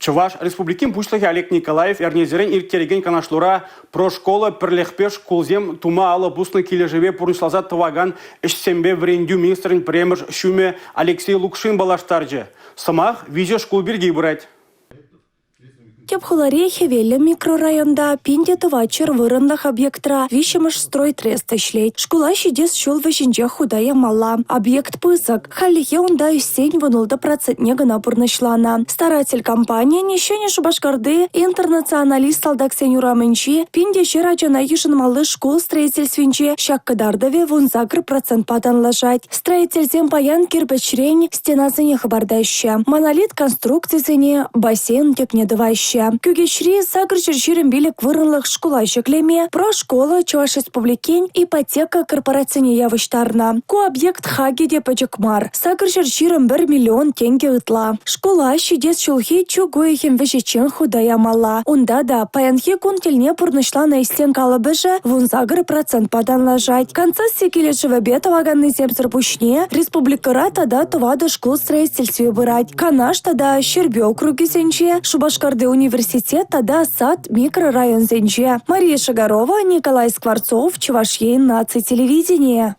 Чӑваш Республикин Пуҫлӑхӗ Олег Николаев эрнесерен ирттерекен канашлура «Прошкола» пӗрлӗхпе шкулсем тума алӑ пуснӑ килӗшӗве пурнӑҫласа тӑвакан ӗҫсемпе вӗрентӳ министрӗн пӗрремӗш ҫумӗ Алексей Лукшин паллаштарчӗ. Сӑмах виҫӗ шкул пирки пырать. Тӗп хулари Хӗвеллӗ микрорайонта 1400 вырӑнлӑх объектра виҫҫӗмӗш стройтрест ӗҫлет. Шкула ҫитес ҫул вӗҫӗнчех хута ямалла. Объект пысӑк. Хальлӗхе унта ӗҫсен 16 процентне кӑна пурнӑҫланӑ. Старатель компанийӗн Ҫӗнӗ Шупашкарти интернационалист салтаксен урамӗнчи 1100 ачана йышӑнмалли шкул строительствинче ҫак кӑтартӑвӗ 18 процентпа танлашать. Строительсем паян кирпӗчрен стенасене хӑпартаҫҫӗ, монолит конструкцисене, бассейн тӗпне тӑваҫҫӗ. Кӳкеҫри 825 вырӑнлӑх шкула ҫӗклеме «Прошкола» Чӑваш Республикин ипотека корпорацине явӑҫтарнӑ. Ку объект хакӗ те пӗчӗк мар – 821 миллион тенкӗ ытла. Шкула ҫитес ҫулхи чӳк уйӑхӗн вӗҫӗччен хута ямалла. Унта та паянхи кун тӗлне пурнӑҫланӑ ӗҫсен калӑпӑшӗ 18 процентпа танлашать. Концесси килӗшӗвӗпе тӑваканнисемсӗр пуҫне республикӑра тата тӑватӑ шкул строительстви пырать. Канаш тата Ҫӗрпӳ округӗсенче, Шупашкарти университет тата сад микрорайонсенче. Мария Шагарова, Николай Скворцов, Чӑваш Ен наци телевиденийӗ.